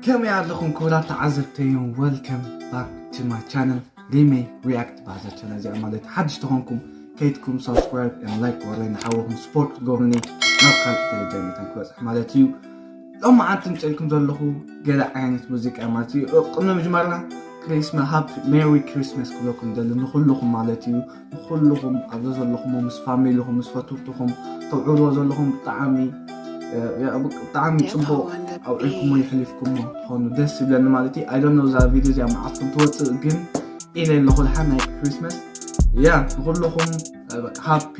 ከመይ ኣለኹም ክቡራት ተዓዘብተዮም? Welcome back to my channel, ሪመይ ሪያክት በሃዛ ቻነል እዚኣ ማለት ሓድሽ ተኾንኩም ከይድኩም ሳብስክራይብ ን ላይክ ወረይ ንሓወኹም ስፖርት ክትገብሩኒ ናብ ካልእ ደረጃ መታን ክበፅሕ ማለት እዩ። ሎማዓንቲ ምፅልኩም ዘለኹ ገለ ዓይነት ሙዚቃ ማለት እዩ። ቅድሚ ምጅማርና ክሪስማስ ሃፕ ሜሪ ክሪስማስ ክብለኩም ደሊ ንኩልኹም ማለት እዩ። ንኩልኹም ኣብዛ ዘለኹም ምስ ፋሚሊኹም ምስ ፈትውትኹም ተብዕልዎ ዘለኹም ብጣዕሚ ብጣዕሚ ፅቡቅ ኣውዒልኩሞ ይሕሊፍኩሞ ትኾኑ ደስ ይብለኒ ማለት እዩ። I don't know እዛ ቪድዮ እዚኣ መዓልትኩም ትወፅእ ግን ኢለ ኣለኹ ድሓን ናይ ክሪስማስ ያ ንኩልኹም ሃፒ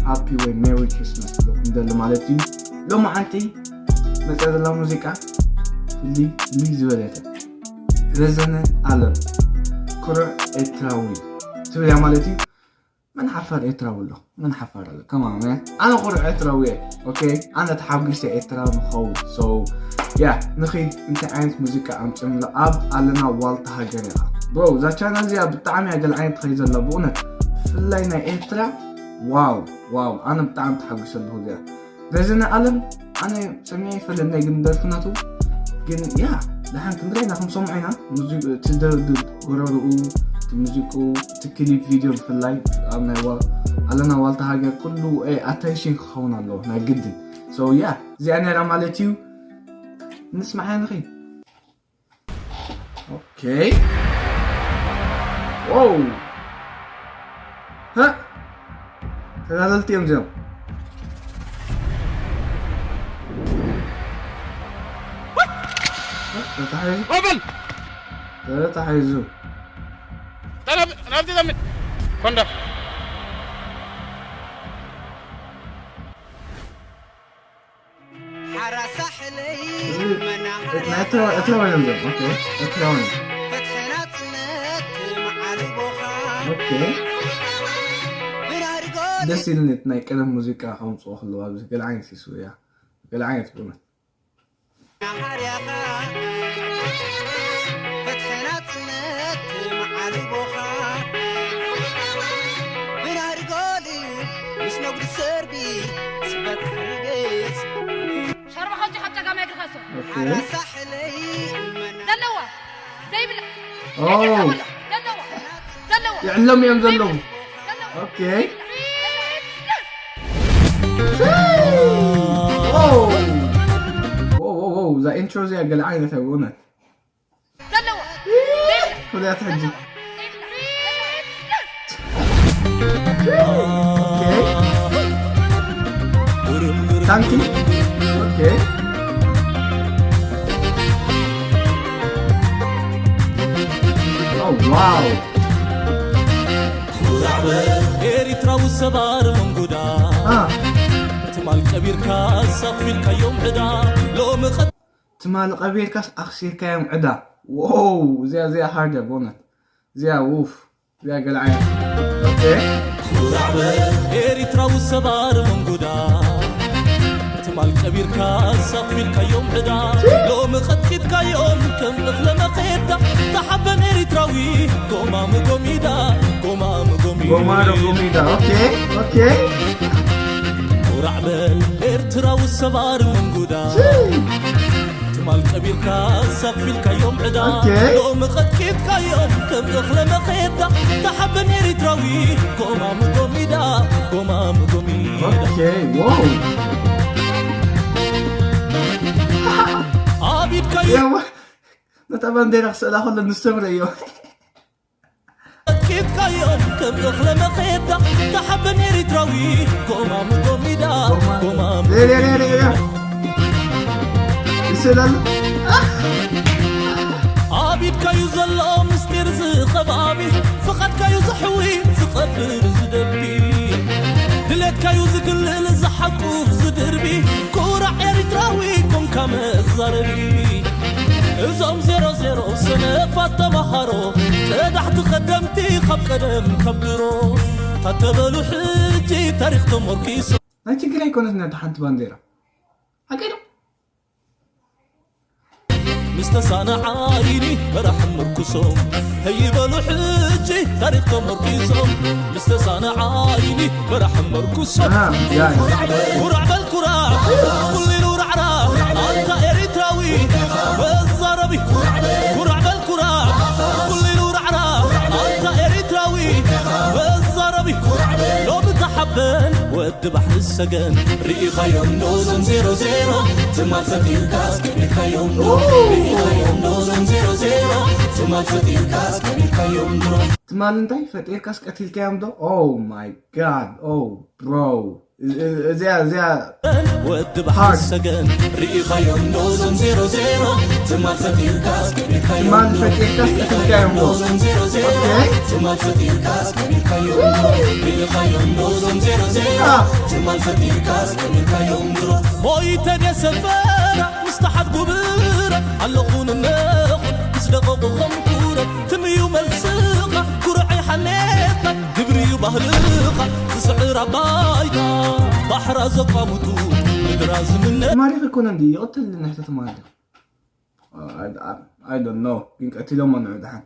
ሃፒ ወይ ሜሪ ክሪስማስ ክብለኩም ደሊ ማለት እዩ። ሎማዓንቲ መፅያ ዘላ ሙዚቃ ፍልይ ፍልይ ዝበለተ ረዘነ ኣለም ኩሩዕ ኤርትራዊ ትብል እያ ማለት እዩ። መን ሓፋር ኤርትራዊ ኣሎ? መን ሓፋር ኣሎ? ከማን ኣነ ኩሩዕ ኤርትራዊ እየ። ኦኬ ኣነ ተሓጒሰ ኤርትራዊ ንኸውን። So ያ ንኺድ እንታይ ዓይነት ሙዚቃ ኣምፅምሎ ኣብ ኣለና ዋልታ ሃገር ኢኻ ብሮ። እዛ ቻናል እዚኣ ብጣዕሚ እያ ገለ ዓይነት ትኸይድ ዘላ ብእውነት ብፍላይ ናይ ኤርትራ። ዋው ዋው ኣነ ብጣዕሚ ተሓጒሰ ኣለኹ እዚኣ። ረዘነ ኣለም ኣነ ሰሚዐ ይፈልጥ ናይ ግን ደርፊ ናቱ ግን ያ ደሓን ክንደይ ኢና ክንሰምዖ ኢና። ትደርድር ጎረርኡ እቲ ሙዚቁ እቲ ክሊፕ ቪድዮ ብፍላይ ኣብ ናይ ኣለና ዋልታ ሃገር ኩሉ ኣቴንሽን ክኸውን ኣለዎ ናይ ግድን። So ያ እዚኣ ነራ ማለት እዩ። ንስማዓ ንኺ ኦኬ። ዋው ሃ ተጋደልቲ እዮም እዚኦም። ተታሒዙ በል ተታሒዙ ጠለብ ናብቲ ዘምን ኮንዳ ኤርትራውያን እዮም። ኦኬ፣ ኤርትራውያን እዮም። ኦኬ። ደስ ኢልኒ እቲ ናይ ቀደም ሙዚቃ ከምፅኦ ከለዉ ኣብዚ ገለ ዓይነት ይስውያ ገለ ዓይነት ብእውነት ሸርባ ከውጪ ካብ ጸጋማይ እግርኻ እሶ። ሓራሳ ሕለይ እመና ዘለዋ ዘይብላ ኦ ዘለዋ ዘለዋ ይዕለሙ እዮም ዘለዉ። ዘለዋ ኦኬ ኦ ኦ ኦ እዛ ኢንትሮ እዚኣ ገለ ዓይነት እያ ብእውነት። ዘለዋ ፍርያት ሕጂ ታንኪ ኦኬ ዋው ኩራዕ በል ኤሪትራዊ ሰባር መንጉዳ አ ትማል ቀቢርካ ሳፊልካዮም ዕዳ ሎሚ ቐ ትማሊ ቀቢርካስ ኣኽሲርካዮም ዕዳ። ዎው እዚኣ እዚኣ ሃርደ ቦነት እዚኣ ውፍ እዚኣ ገለ ዓይነት ኦኬ ኩራዕ በል ኤሪትራዊ ሰባር መንጉዳ ትማል ቀቢርካ ሳፊልካዮም ዕዳ ሎሚ ቀጥቂጥካዮም ከም እኽለ መኼዳ ተሓበን ኤሪትራዊ ጎማሙ ጎሚዳ ጎማሙ ጎሚዳ ጎማሮ ጎሚዳ ኦኬ ኦኬ ኩራዕ በል ኤርትራዊ ሰባር መንጉዳ ትማል ቀቢርካ ሳፊልካዮም ዕዳ ኦኬ። ሎሚ ቀጥቂጥካዮም ከም እኽለ መኼዳ ተሓበን ኤሪትራዊ ጎማሙ ጎሚዳ ጎማሙ ጎሚዳ ኦኬ ዋው ኣብ ኢድካዩ ያዋ ነታ ባንዴራ ክስእላ ከሎ ንሰምረ እዮ ቂጥካዮም ከም እኽለ መኼዳ ተሓበን ኤሪትራዊ ጎማሙ ጎሚዳ ጎማሙ ይስእላሉ ኣብ ኢድካዩ ዘሎ ምስጢር ዝኸባቢ ፍቓድካዩ ዘሕዊ ዝቐብር ዝደቢ ድሌትካዩ ዝግልል ዝሓቁፍ ዝድርቢ ኩራዕ ኤሪትራዊ ኮንካ መዛረቢ እዞም ዜሮ ዜሮ ሰነፋት ተማሃሮ ቀዳሕቲ ቐደምቲ ካብ ቀደም ካብ ድሮ ታተበሉ ሕጂ ታሪኽ ተመርኪሶ ናይ ትግራይ ኣይኮነትን እታ ሓንቲ ባንዴራ ሓቀይ ዶ ምስ ተሳነ ዓይኒ መራሕ ምርኩሶም ህይበሉ ሕጂ ታሪኽ ተመርኪሶም ምስ ተሳነ ዓይኒ መራሕ ምርኩሶም ያ ኩራዕ በል ኩራዕ ኩሊሉ ራዕራዕ ኣንታ ኤሪትራዊ መዛረቢ ድባሕሪ ሰገን ርኢኻዮም ዶ ዞም ዜሮ ዜሮ ትማል ፈጢርካስ ቀቢርካዮም ዶ ርኢኻዮም ዶ ዞም ዜሮ ዜሮ ትማል ፈጢርካስ ቀቢርካዮም ዶ ትማል እንታይ ፈጢርካስ ቀቲልካዮም ዶ? Oh my god, oh bro, እዚያ እዚያ ወዲ ባሕሪ ሰገን ርኢኻዮም ዶ ዞም ዜሮ ዜሮ ትማል ፈጢርካስ ቀቢርካዮም ትማል ፈጢርካስ ቀቢርካዮም ዶ ዞም ዜሮ ዜሮ ትማል ፈጢርካስ ቀቢርካዮም ዶ ርኢኻዮም ዶ ዞም ዜሮ ዜሮ ትማል ፈጢርካስ ቀቢርካዮም ዶ ሞይተ ድየ ሰፈራ ምስ ተሓት ጉብረ ኣለኹ ንነኹ ምስ ደቐቑ ኸምኩረ ትምዩ መልስኻ ኩርዐይ ሓሌትካ ግብሪ እዩ ባህልኻ ዝስዕር ኣባይታ ባሕራ ዘቋምቱ ምድራ ዝምነ ትማሊ ክኮነ እንዲ ይቕትል ንሕቶ ትማሊ I, I, I don't know ግን ቀቲሎም ንዑ ደሓን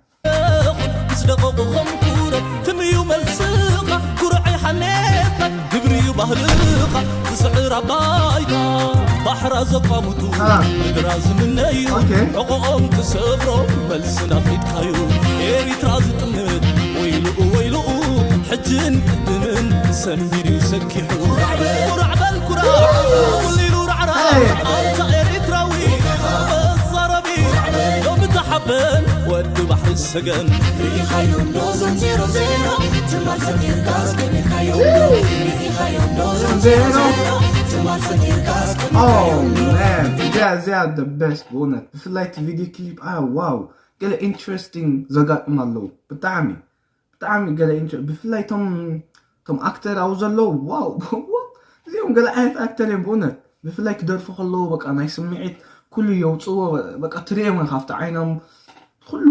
ምስ ደቐቑ ኸምኩረ ትምዩ መልስኻ ኩርዐይ ሓሌትካ ግብሪ እዩ ባህልኻ ዝስዕር ኣባይታ ባሕራ ዘቋምቱ ምድራ ዝምነዩ ሕቆኦም ትሰብሮ መልስና ኺድካዩ ኤሪትራ ዝጥምት ወይልኡ ወይልኡ ሕጅን ቅድምን ሰንቢዱ ሰኪሑ ቁራዕ በል ቁራዕ ኩሊሉ ራዕራዕ ኣንታ ኤሪትራዊ መዛረቢ ሎሚ ተሓበን ወዲ ባሕሪ ሰገን ርኢኻዮም ዶ ዞም ዜሮ ዜሮ ትማል ፈጢርካስ ቀቢርካዮም ዶ ርኢኻዮም ዶ ዞም ዜሮ ዜሮ ትማል ፈጢርካስ ቀቢርካዮም ዶ እዚያ እዚያ the best ብእውነት ብፍላይ እቲ ቪድዮ ክሊፕ ኣ ዋው ገለ interesting ዘጋጥም ኣለዉ ብጣዕሚ ብጣዕሚ ገለ ኢንትረ ብፍላይ ቶም ቶም ኣክተር ኣብኡ ዘለዉ ዋው እዚኦም ገለ ዓይነት ኣክተር እዮም ብእውነት ብፍላይ ክደርፉ ከለዉ በቃ ናይ ስምዒት ኩሉ የውፅዎ በቃ ትሪኦም ኢኻ ኣብቲ ዓይኖም ኩሉ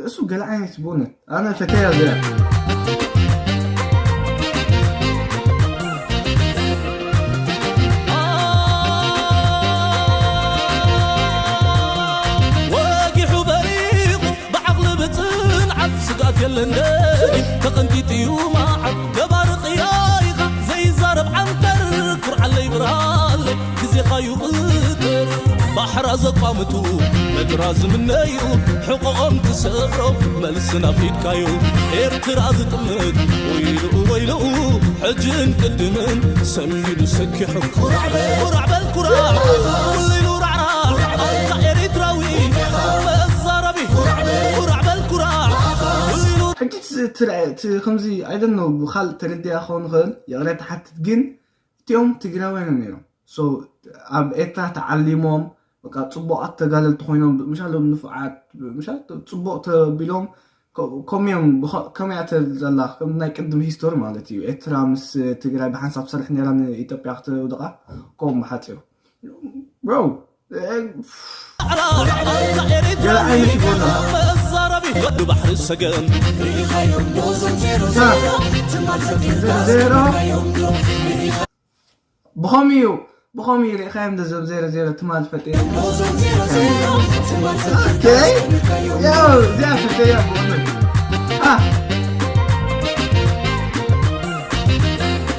እሱ ገለ ዓይነት ብእውነት ኣነ ፈተያ እዚኣ ወጊሑ በሪቑ ብዓቕሊ ብጽንዓት ስግኣት የለን ደጊ ተቐንጢጡ እዩ መዓት ገባሪ ቅያይኻ ዘይዛረብ ዓንተር ኩርዓለይ ብርሃለይ ግዜኻ ይቕትር ባሕራ ዘቋምቱ ምድራ ዝምነዩ ሕቆኦም ትሰብሮ መልስና ኺድካዩ ኤርትራ ዝጥምት ወይልኡ ወይልኡ ሕጅን ቅድምን ሰንቢዱ ሰኪሑ ኩራዕ በል ኩራዕ ኩሉ ኢሉ ራዕራዕ ኣንታ ኤሪትራዊ መዛረቢ ኩራዕ በል ኩራዕ ኩሉ ኢሉ ሕጂ ከምዚ ኣይደኖ ብካልእ ተረዲኣ ክኸውን ይኽእል ይቕሬታ ሓትት ግን እቲኦም ትግራውያን እዮም ነይሮም so ኣብ ኤርትራ ተዓሊሞም በቃ ፅቡቃት ተጋደልቲ ኮይኖም ምሻሎም ንፉዓት ምሻ ፅቡቅ ተቢሎም ከምዮም ከመያ ዘላ ከም ናይ ቅድም ሂስቶሪ ማለት እዩ ኤርትራ ምስ ትግራይ ብሓንሳብ ትሰርሕ ነራ ንኢትዮጵያ ክትውድቃ ከምኡ ብሓፂሩ bro ገለ ዓይነት ይጎና መዛረቢ ወዲ ባሕሪ ሰገን ዜሮ ብኸምኡ እዩ ብኸምኡ እዩ ርኢኻዮም ዶ ዘም ዜሮ ዜሮ ትማል ፈጢሩ እዚኣ ፈተያ ብእውነት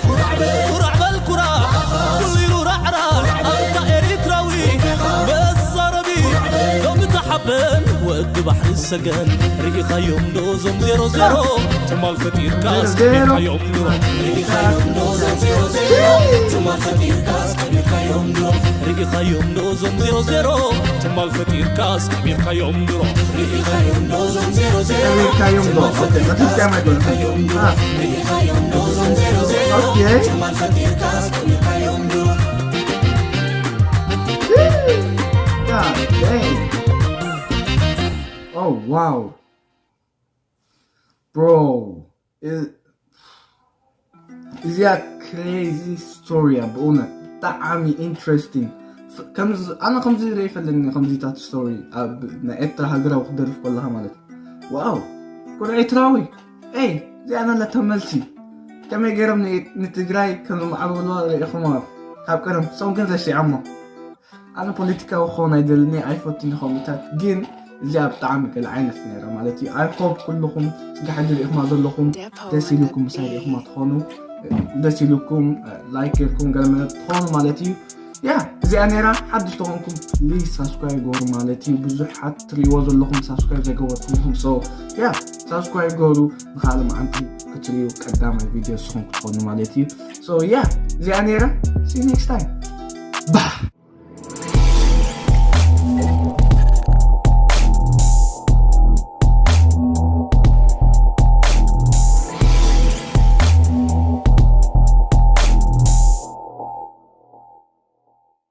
ኩራዕ በል ኩራዕ ኩሉ ኢሉ ራዕራዕ ኣንታ ኤሪትራዊ መዛረቢ ሎሚ ተሓበን ወዲ ባሕሪ ሰገን ርኢኻዮም ዶ ዞም ዜሮ ዜሮ ትማል ፈጢርካ ኣስቀቢርካዮም ድሮ ርኢኻዮም ዶ ዞም ዜሮ ዜሮ ትማል ፈጢርካ ኣስቀቢርካዮም ድሮ ርኢኻዮም ዶ ዞም ዜሮ ዜሮ ትማል ፈጢርካ ኣስቀቢርካዮም ድሮ ርኢኻዮም ዶ ዞም ዜሮ ዜሮ ርኢኻዮም ዶ ኦኬ በትክክል ርኢኻዮም ዶ ዞም ዜሮ ዜሮ ትማል ፈጢርካ ኣስቀቢርካዮም ድሮ God dang. Oh wow. Bro. እዚኣ crazy story እያ ብእውነት ብጣዕሚ interesting ኣነ ከምዚ ርኢ ፈለኒ ከምዚታት story ኣብ ናይ ኤርትራ ሃገራዊ ክደርፍ ከለካ ማለት እዩ wow ኩርዒ ኤርትራዊ ኤይ እዚኣ ናለታ መልሲ ከመይ ገይሮም ንትግራይ ከም ዝማዕብልዋ ርኢኹም ካብ ቀደም ሰው ግን ረሲዖሞ ኣነ ፖለቲካዊ ክኸውን ኣይደልን እየ ኣይፈቱን እየ ከምኡታት ግን እዚኣ ብጣዕሚ ገለ ዓይነት ነይራ ማለት እዩ I hope ኩልኹም ስጋ ሕጂ ርኢኹማ ዘለኹም ደስ ኢልኩም ምሳይ ርኢኹማ ትኾኑ ደስ ኢልኩም like ጌርኩም ገለ መለ ትኾኑ ማለት እዩ ያ እዚኣ ነይራ ሓድሽ ተኾንኩም please subscribe ገሩ ማለት እዩ ብዙሓት ትሪእዎ ዘለኹም subscribe ዘይገበርኩም so ያ subscribe ገሩ ንኻልእ መዓንቲ ትሪኡ ቀዳማይ ቪድዮ ንስኹም ክትኾኑ ማለት እዩ። So yeah, እዚኣ ነይራ። See you next time. Bye.